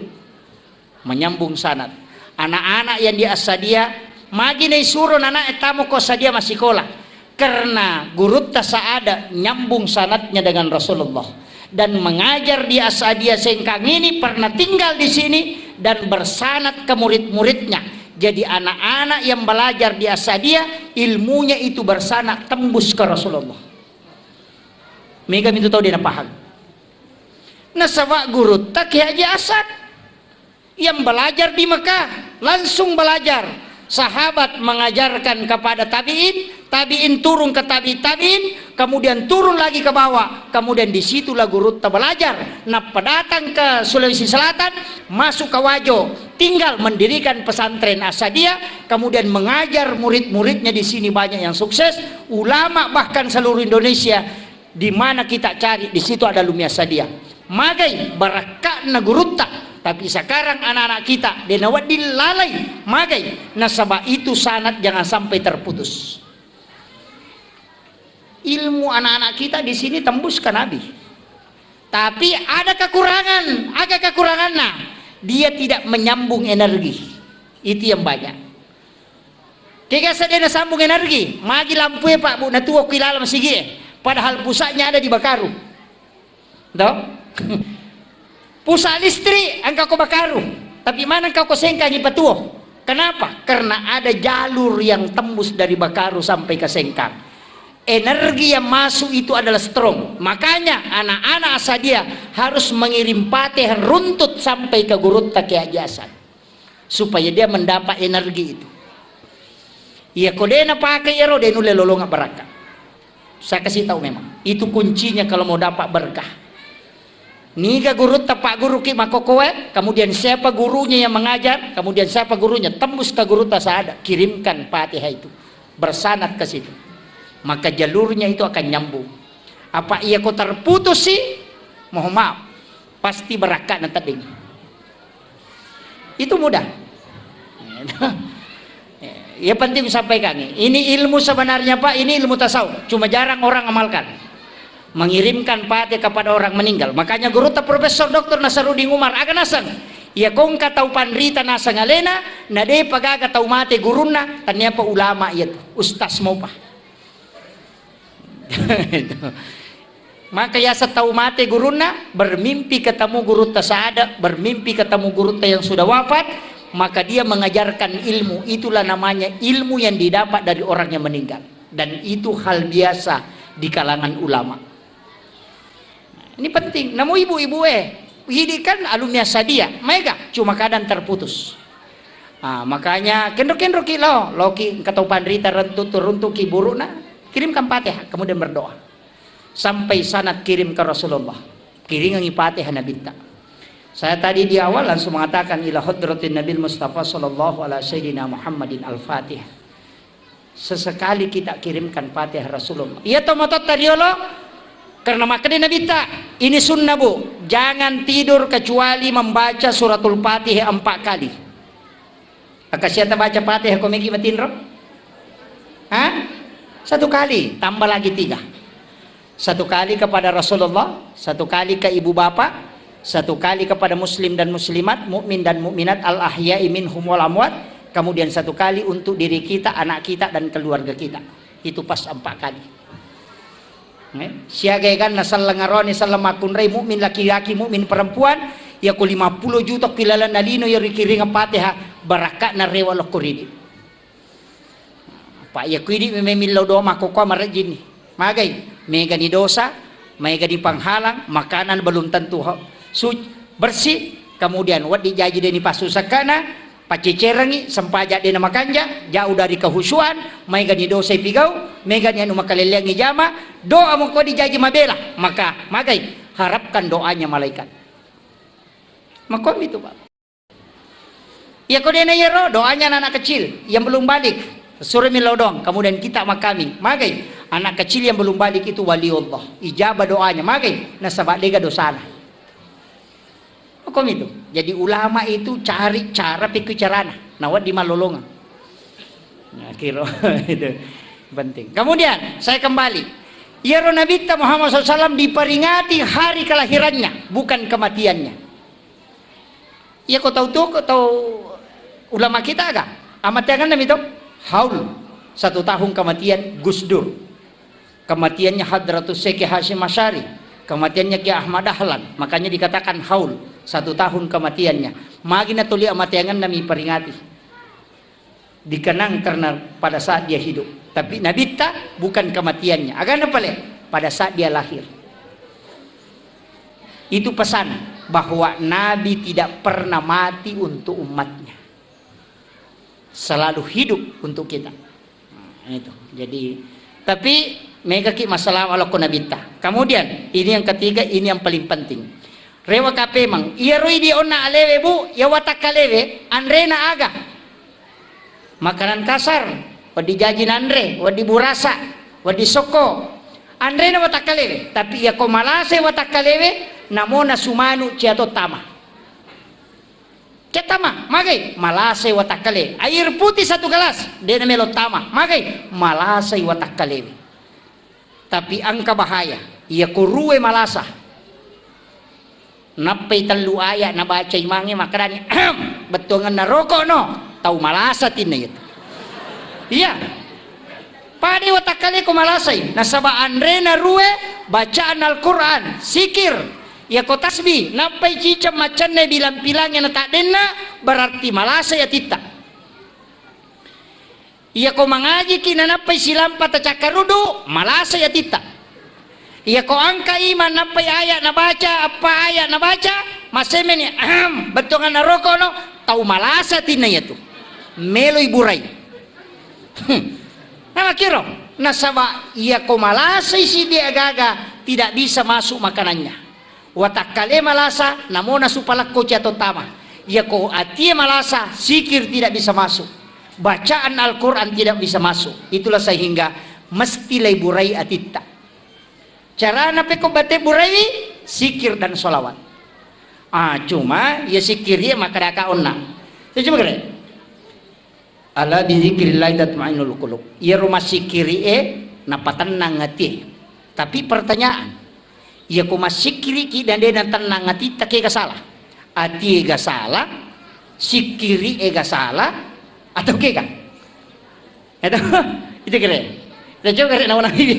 Menyambung sanad. Anak-anak yang di Asadia, magi naisuro nana e tamo ko Asadia massikola. Karena gurutta Saada nyambung sanadnya dengan Rasulullah. Dan mengajar di Asadia Sengkang ini pernah tinggal di sini dan bersanad ke murid-muridnya. Jadi anak-anak yang belajar di Asadia, ilmunya itu bersanad tembus ke Rasulullah. Mega itu tau dia paham. Nasaba gurutta Kiai Haji Asad yang belajar di Mekah, langsung belajar. Sahabat mengajarkan kepada tabi'in, tabi'in turun ke tabi' tabi'in, kemudian turun lagi ke bawah, kemudian disitulah gurutta belajar. Nappa datang ke Sulawesi Selatan, masuk ke Wajo, tinggal mendirikan pesantren Asadia, kemudian mengajar murid-muridnya di sini banyak yang sukses, ulama bahkan seluruh Indonesia. Di mana kita cari, di situ ada Lumia Sadia. Magai barakka'na gurutta, tapi sekarang anak-anak kita de nawedding lalai. Magai, nasaba itu sanad jangan sampai terputus. Ilmu anak-anak kita di sini tembus ke Nabi. Tapi ada kekurangan, ada kekurangannya. Dia tidak menyambung energi. Itu yang banyak. Kega sedena sambung energi, magi lampue, Pak, Bu, natuo ki laleng masigie, padahal pusatnya ada di Bakaru. Toh? Pusat listrik engka ko Bakaru, tapi mana engka ko Sengkang ipatuo. Kenapa? Karena ada jalur yang tembus dari Bakaru sampai ke Sengkang. Energi yang masuk itu adalah strong. Makanya anak-anak Asadia harus mengirim pate runtut sampai ke gurutta Kiai Haji Hasan. Supaya dia mendapat energi itu. Iya, ko de napake iyaro, de nulle lolonga barakka. Saya kasih tahu memang. Itu kuncinya kalau mau dapat berkah. Niga gurutta, Pak Guru ki makkokkoe, kemudian siapa gurunya yang mengajar, kemudian siapa gurunya, tembus ke gurutta Saada, kirimkan Fatihah itu. Bersanad ke situ. Maka jalurnya itu akan nyambung. Apa iya ko terputus sih? Mohon maaf. Pasti barakka'na tedding. Itu mudah. Ya, penting sampaikan. Ini ilmu sebenarnya, Pak, ini ilmu tasawuf. Cuma jarang orang amalkan. Mengirimkan pate kepada orang meninggal. Makanya gurutta Profesor Doktor Nasaruddin Umar, aga naseng? Iya kongka tau panrita naseng alena, na depa gaga tau mate gurunna, tanniapa ulama iya tu, ustaz mopa. Maka yaseng tau mate gurunna, bermimpi ketemu gurutta sada, bermimpi ketemu gurutta yang sudah wafat, maka dia mengajarkan ilmu. Itulah namanya ilmu yang didapat dari orang yang meninggal. Dan itu hal biasa di kalangan ulama. Ini penting. Namu ibu-ibu eh, hidi kan alumni sadia, maega cuma kadang terputus. Ah, makanya kenro-kenro ki lao, loki engka tau panrita rentu turuntu ki burukna, kirimkan Fatihah, kemudian berdoa. Sampai sanad kirim ke Rasulullah. Kiringangi Fatihah Nabitta. Saya tadi di awal langsung mengatakan ila hadratin Nabil Mustafa sallallahu ala sayyidina Muhammadin al-Fatihah. Sesekali kita kirimkan Fatihah Rasulullah. Iya to matotta riolo, karena makkeda Nabitta, ini sunnah, Bu. Jangan tidur kecuali membaca suratul Fatihah empat kali. Maka siapa baca Fatihah ko meki matinro? Hah? Satu kali, tambah lagi tiga. Satu kali kepada Rasulullah, satu kali ke ibu bapak, satu kali kepada muslim dan muslimat, mukmin dan mukminat, al ahya'i minhum wal amwat, kemudian satu kali untuk diri kita, anak kita dan keluarga kita. Itu pas empat kali. Eh, siaga eganna selleng aroni, selleng makkunrai, mukmin laki-laki, mukmin perempuan, yako lima puluh juta kilalanna lino ya rikiring Fatihah, barakatna rewa lokko ridi. Pak, iya kuidi memeng millau doa makkokkoe marejjinni. Magai, megani dosa, megani panghalang, makanan belum tentu ho-, suc-, bersih, kemudian wedding jaji deni passusakkana, paccecerengi, sempaja dena makanja, jauh dari kehusuan, megani dosa ipigau, megani anu makalelleangi jama, doa mukko dijaji mabela, maka magai, harapkan doanya malaikat. Makkomi tu, Pak. Iya ko dena iyaro, doanya anak kecil yang belum balik, suro millau doang, kemudian kita makami. Magai, anak kecil yang belum balik itu wali Allah. Ijabah doanya, magai, nasaba dega dosana. Hukum itu. Jadi ulama itu cari cara pikir carana. Nah, wedding malolongeng. Nah, kiro itu penting. Kemudian saya kembali. Iyaro Nabitta Muhammad sallallahu alaihi wasallam diperingati hari kelahirannya, bukan kematiannya. Iya ko tau tuo, ko tau ulama kita aga? Amateangenna mi to? Haul. Satu tahun kematian Gus Dur. Kematiannya Hadratus Syekh Hasyim Asy'ari. Kematiannya Kiai Ahmad Dahlan. Makanya dikatakan haul. Satu tahun kematiannya. Magi na tuli amateangenna mi peringati. Dikenang karena pada saat dia hidup. Tapi Nabitta bukan kematiannya. Agana pale? Pada saat dia lahir. Itu pesan bahwa Nabi tidak pernah mati untuk umatnya. Selalu hidup untuk kita. Nah, itu. Jadi, tapi megaki masalah walokko Nabitta. Kemudian, ini yang ketiga, ini yang paling penting. Rewa kapemang, iyaro idi onna alewe, Bu, ya watakkalewe, anrena aga? Makanan kasar, wedding jaji nanre, wedding burasa, wedding sokko. Anrena watakkalewe, tapi iya ko malasai watakkalewe, namona sumanu cia to tama. Cia tama, magai, malasai watakkale. Air putih satu gelas, dena melo tama, magai, malasai watakkalewe. Tapi engka bahaya, iya ko rue malasa. Nappai tellu ayat nabaca imangnge makkedani, "Ahem, bettuangenna rokok no, tau malasa tinna iyatu." Iya. Pada watakkaleko malasai, nasaba anrena rue bacaan Al-Quran, sikir, iyako tasbih, nappai ciceng maccenna bilang-pilangnge na taddenna, berarti malasai atitta. Iyako mangajiki nanappai silampa tacakkaruddu, malasai atitta. Iyako angka iman nappai ayat nabaca, eppa ayat nabaca, masemeni, ahem, bettuanganna rokono, tau malasa tinna iyatu. Meloi burai. Hmm. Namakiro, nasaba iyako malasai siddi agaga, tidak bisa masuk makanannya. Watakkale malasa, namona supalakko cia to tama. Iyako atie malasa, sikir tidak bisa masuk. Bacaan Al-Quran tidak bisa masuk. Itulah sehingga mesti laiburai atitta. Carana pekko bate buraiwi, sikir dan sholawat. Ah, cuma ya sikir ya maka daka onna. Saya coba kira. Ala bizikrillahi tatmainnul qulub. Iyaro massikkiri'e napatennang atie. Tapi pertanyaan, Iya ko massikkiriki dan de natennang atitta, kega salah? Ati ega salah, sikkiri ega salah, atau kega? Itu, itu kere. Kita coba kere nawana bibi.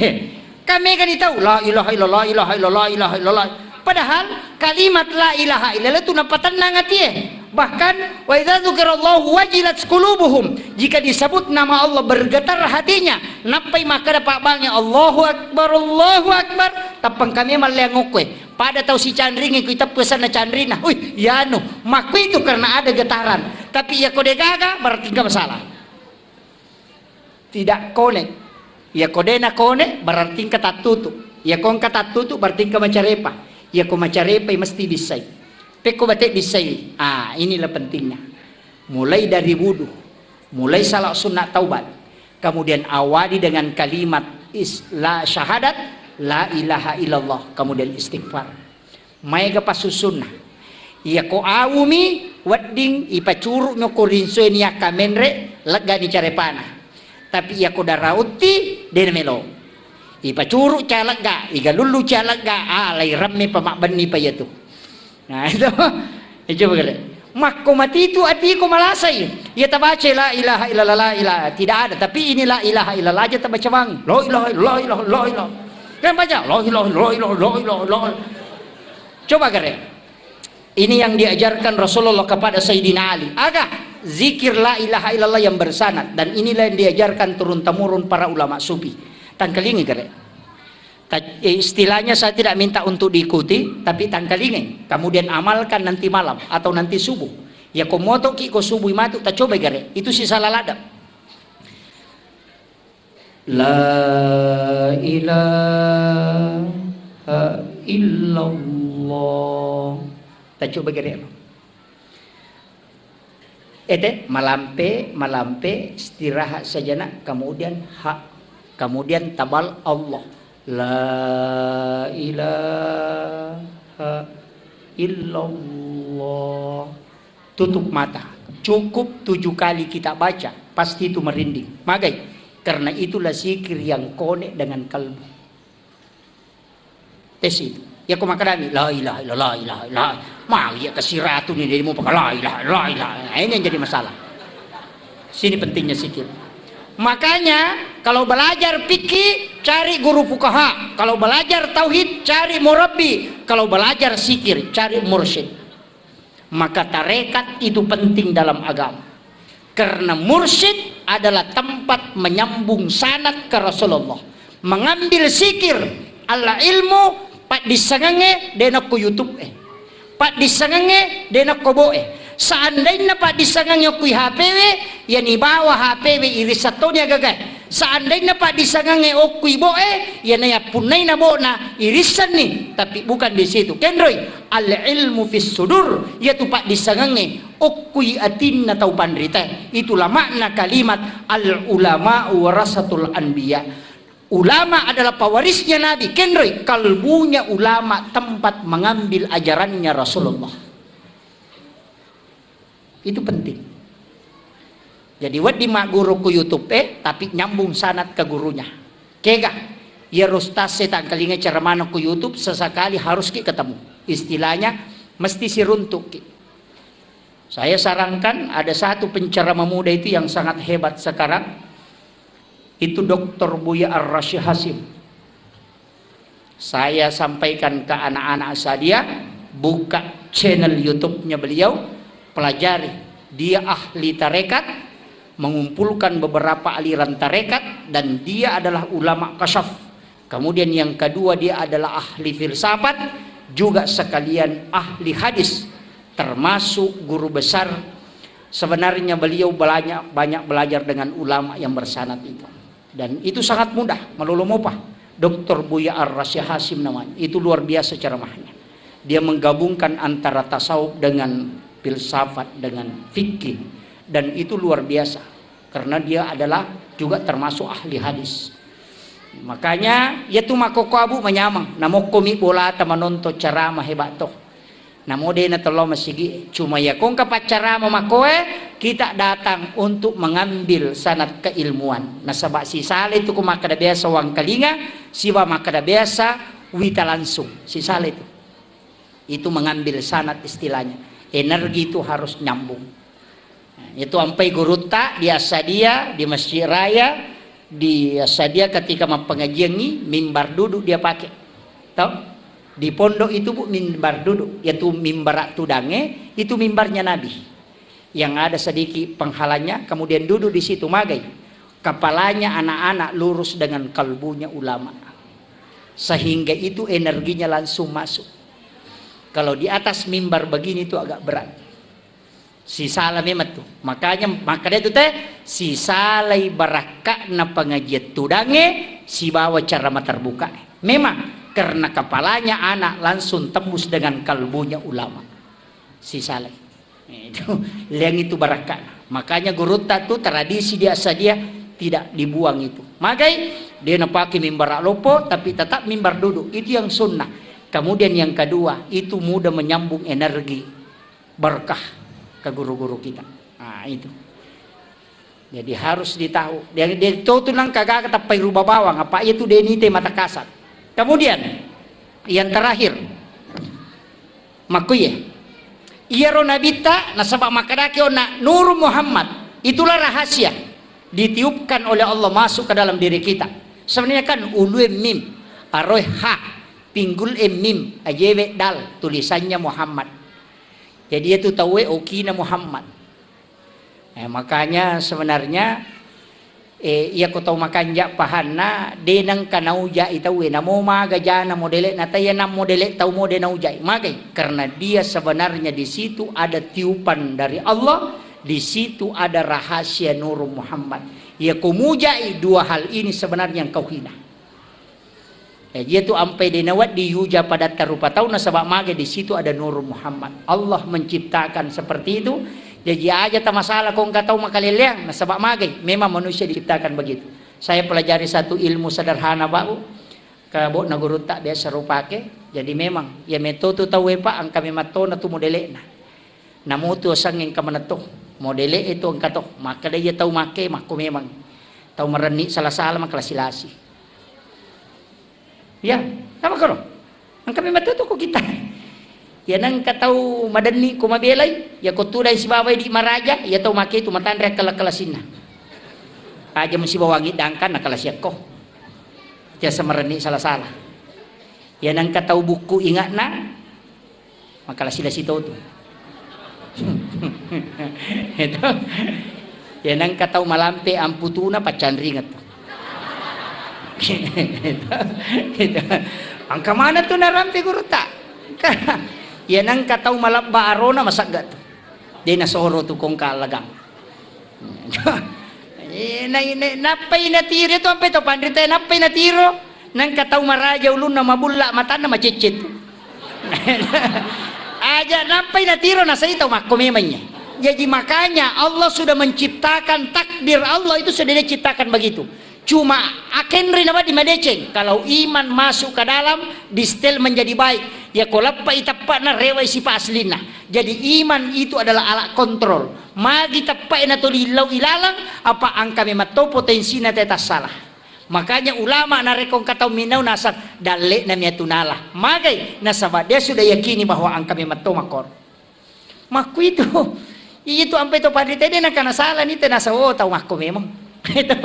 Kan mega ni tau, la ilaha illallah, ilaha illallah, ilaha illallah. Padahal kalimat la ilaha illallah itu napatennang atie. Bahkan, wa idza dzukirallahu wajilat qulubuhum. Jika disebut nama Allah, bergetar hatinya. Nappai makkeda pabbangnge, Allahu Akbar, Allahu Akbar. Tappang kami malleang okkoe. Pada tau sicanringi, kui teppu sanna canrina. Wih, yanu. Makku itu karena ada getaran. Tapi iya ko degaga, berarti engka masalah. Tidak konek. Iya ko dena konek, berarti engka tattutu. Iya ko engka tattutu, berarti engka macarepa. Iya ko macarepa, mesti bissai. Pekko bate bissai. Ah, inilah pentingnya. Mulai dari wudu, mulai salat sunat taubat, kemudian awali dengan kalimat is-, la syahadat, la ilaha illallah, kemudian istighfar. Maega passussunna. Iya ko awumi wedding ipacuru mi ko rinsoe niakka menre, leggani carepana. Tapi iya ko dara utti, dena melo. Ipacuru calegga, igalullu calegga, ah, lai remme pa mabbenni pa iyatu. Nah, itu. Eh, coba kere. Makko matitu atiku malasai. Iya tabaca la ilaha illallah, la ilaha. Tidak ada, tapi ini la ilaha illallah aja tabaca bang. La ilaha illallah, la ilaha, la ilaha. Kan baca la ilaha illallah, la ilaha, la ilaha, la ilaha. Coba kere. Ini yang diajarkan Rasulullah kepada Sayyidina Ali. Aga zikir la ilaha illallah yang bersanad, dan inilah yang diajarkan turun temurun para ulama sufi. Tangkalingi kere. Ta-, eh, istilahnya saya tidak minta untuk diikuti, tapi tangkalingi. Kemudian amalkan nanti malam atau nanti subuh. Ya ko motoki ko subuh matu, tacoba gare. Itu sisala ladang. La ilaha illallah. Tacoba gare. Ete, malampe, malampe, istirahat sejenak, kemudian ha, kemudian tabal Allah. La ilaha illallah. Tutup mata. Cukup tujuh kali kita baca, pasti itu merinding. Magai? Karena itulah zikir yang konek dengan kalbu. Tes itu. Ya, ko makkadami, "La ilaha illallah, la ilaha illallah." Mau ya ke siratu ni, dia mau pakai la ilaha, la ilaha. Nah, ini yang jadi masalah. Sini pentingnya zikir. Makanya, kalau belajar fikih, cari guru fukaha. Kalau belajar tauhid, cari murabbi. Kalau belajar zikir, cari mursyid. Maka tarekat itu penting dalam agama. Karena mursyid adalah tempat menyambung sanad ke Rasulullah. Mengambil zikir, al ilmu, paddissengengnge, de nakko YouTube e. Paddissengengnge, de nakko bo e. Seandainna paddissengengnge okko H P W, yani bawa H P W irissattoni agagae. Seandainna paddissengengnge okkui bo'e, iyana yappunnai na bo'na, irissenni, tapi bukan di situ. Kenroi, al ilmu fis sudur, iyatu paddissengengnge okkui atinna tau panritae. Itulah makna kalimat al ulama warasatul anbiya. Ulama adalah pewarisnya Nabi. Kenroi, kalbunya ulama tempat mengambil ajarannya Rasulullah. Itu penting. Jadi, wedding magguru ku YouTube e, tapi nyambung sanad ke gurunya. Kega? Iyaro ustaz e tangkalinga ceramahna ku YouTube, sesekali harus ki ketemu. Istilahnya, mesti siruntuk ki. Saya sarankan, ada satu penceramah muda itu yang sangat hebat sekarang, itu doktor Buya Ar-Rasyid Hasyim. Saya sampaikan ke anak-anak saya, buka channel YouTube-nya beliau, pelajari. Dia ahli tarekat, mengumpulkan beberapa aliran tarekat, dan dia adalah ulama kasyaf. Kemudian yang kedua, dia adalah ahli filsafat, juga sekalian ahli hadis, termasuk guru besar. Sebenarnya beliau banyak, banyak belajar dengan ulama yang bersanad itu. Dan itu sangat mudah, malolo mopa. Doktor Buya Ar-Rasyid Hasyim namanya. Itu luar biasa ceramahnya. Dia menggabungkan antara tasawuf dengan filsafat, dengan fikih. Dan itu luar biasa. Karena dia adalah juga termasuk ahli hadis. Makanya, ya tu makkokko abu manyameng. Namokko mi bolata manonton ceramah hebat toh. Namo de na tello masigi, cuma ya kongka paccarama makkoe, kita datang untuk mengambil sanad keilmuan. Nasaba sisale tu ko makkada biasa wangkalinga, siba makkada biasa wita langsung, sisala itu. Itu mengambil sanad istilahnya. Energi itu harus nyambung. Itu ampai gurutta di Assadia, di Masjid Raya, di Assadia ketika mappengajiangi, mimbar duduk dia pakai. Tau? Di pondok itu, Bu, mimbar duduk. Yaitu mimbar tudange, itu mimbarnya Nabi. Yang ada sedikit penghalangnya, kemudian duduk di situ, magai. Kepalanya anak-anak lurus dengan kalbunya ulama. Sehingga itu energinya langsung masuk. Kalau di atas mimbar begini itu agak berat. Sisala memang tuh. Makanya, maka dia tuh teh, sisalai barakka'na pengajian tudange, sibawa cara materbuka. Memang, karena kepalanya anak langsung tembus dengan kalbunya ulama. Sisalai. Itu, leang itu barakka'na. Makanya gurutta tuh tradisi di Assadia tidak dibuang itu. Magai, dia napake mimbar loppo, tapi tetap mimbar duduk. Itu yang sunnah. Kemudian yang kedua, itu mudah menyambung energi berkah ke guru-guru kita. Nah, itu. Jadi harus ditahu. Dia, dia tahu tuh nang kagak tappai ruba bawang, apa iya tuh denite mata kasat. Kemudian, yang terakhir, makkuye. Iyaro nabitta, nasaba makkadaki onna Nur Muhammad. Itulah rahasia. Ditiupkan oleh Allah masuk ke dalam diri kita. Sebenarnya kan ulue mim, aroe ha, pinggul e mim, ajewe dal, tulisannya Muhammad. Jadi itu taue okina Muhammad. Eh, makanya sebenarnya, eh, iya ko tau makanja pahanna, de nengka naujai taue, namo maga jana modele na taya nang modele tau mo de naujai. Magai? Karena dia sebenarnya di situ ada tiupan dari Allah, di situ ada rahasia Nur Muhammad. Iya ko mujai dua hal ini sebenarnya engkau hina. Eh, iya tu ampai de nawedding yuja padatta rupa tau, nasaba magai di situ ada Nur Muhammad. Allah menciptakan seperti itu. Jaji aja ta masalah ko engka tau makaleleang, nasaba magai. Memang manusia diciptakan begitu. Saya pelajari satu ilmu sederhana, Pak, Bu. Ke bokna gurutta biasa rupake. Jadi memang, ya metotu tau e, Pak, engka memang tona tu modele'na. Namutu asengnge engka manetto. Modele e tu engka to. Makkeda iya tau make, makko memang. Tau marenni sala-sala, makkalasi-lasi. Iya, sama karo. Engka memang tu ko kita. Iya nengka tau madenni ko mabelai, iya ko tudai sibawa idi maraja, iya tau make tu matanre kala-kalasinna. Aja musibawangi dangkan na kalasiakko. Tiasa marenni sala-sala. Iya nengka tau bukku ingatna, makkalasi-lasi to tu. Itu. Ya nengka tau malampe amputuna paccanringet tu. Itu. Itu. Engka mana tu narampe gurutta? Ya nengka tau malabba arona masagga tu. De nasoro tu kongka lagang. Eh, na-, na-, nappai natiro tu ampe to panrita, nappai natiro, nengka tau maraja ulunna, mabulla matanna, maceccet. Aja nappai natiro, nasai tau makko memangnya. Jadi makanya Allah sudah menciptakan, takdir Allah itu sudah diciptakan begitu. Cuma akenri na wedding madeceng. Kalau iman masuk ke dalam, distel menjadi baik. Ya ko leppai teppa'na, rewai sifat aslinna. Jadi iman itu adalah alat kontrol. Magi teppe'e natoli lau ilaleng, apa engka memang to potensi na teta salah. Makanya ulama narekko engka tau minau nasang, dalle'na miatu nala. Magai? Nasaba dia sudah yakini bahwa engka memang to makkoro. Makkuitu. Itu ampe to panrita de nakana salah ni, tena sawo tau makko memang. Itu.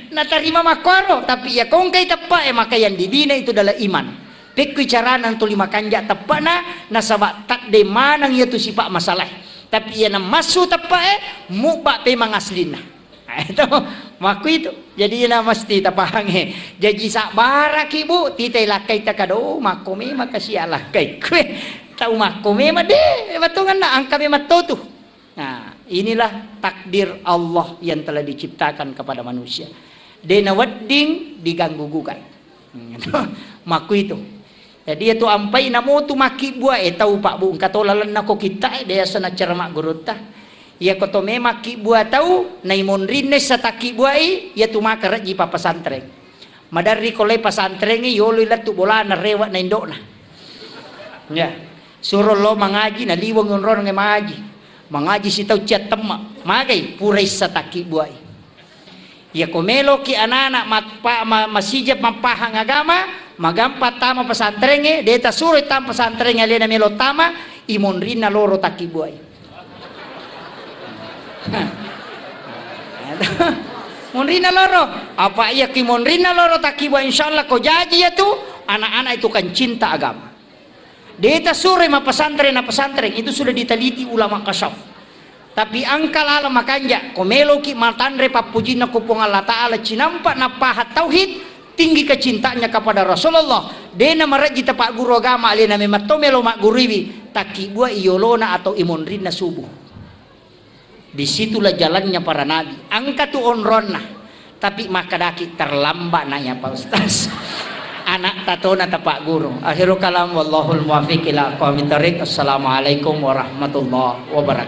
Natarima makkoro, tapi ya ko engkai teppe'e, maka yang dibina itu adalah iman. Pekkui carana tuli makanja teppe'na, nasaba tadde maneng iya tu sifat masalah. Tapi iya namassu teppe'e, mubba pemang aslinna. Itu, makkuitu. Jadi na mesti tapahangngi. Jaji sabbaraki, Bu, titai lakkai takado, makko memang kasi alakkai kue. Tau makko memang de, batonganna engka memang to tu. Nah, inilah takdir Allah yang telah diciptakan kepada manusia. De nawedding diganggu gugat. Hmm, makkuitu. Jadi, iya tu ampai namotu makkibbuae tau, Pak, Bu, engka to lalenna ko kitta'e, biasa naccarama gurutta. Iya ko to me makkibbuae tau, naimonrinna issa takkibbuai, iya tu maka rejji pappasantreng. Maderri ko lai pasantrengnge, yoloi lettu bolana, rewe'na indo'na. Ya. Suro lo mangaji, naliweng onrona mangaji. Mangaji sitau ciattemme. Magai? Pura issa takkibbuai. Iya ko meloki anana mappa-, ma-, masija mappahang agama, Magampa tama pesantrengnge, de tasuroi tama pesantrengnge alena melo tama, imonrinna loro takkibbuai. Monrinna loro, apa iya ki monrinna loro takkibbuai, insyaallah ko jaji ya tu anak-anak itu kan cinta agama. De tasuroi ma pesantren na pesantren, itu sudah diteliti ulama kasyaf. Tapi engka laleng makanja, ko meloki matanre pappujinna ko Puang Allah Ta'ala, cinampa napahang tauhid, tinggi kecintanya kepada Rasulullah, dena marejji tapagguru agama, alena memang to melo magguruiwi, takkibua iyolona atau imonrinna subuh. Disitulah jalannya para nabi. Engka tu onronna, tapi makkedaki terlambat na ya Pak Ustaz. Anak tatona tapagguru. Akhirul kalam, wallahul muwaffiq ila aqwamit thariq. Assalamualaikum warahmatullahi wabarakatuh.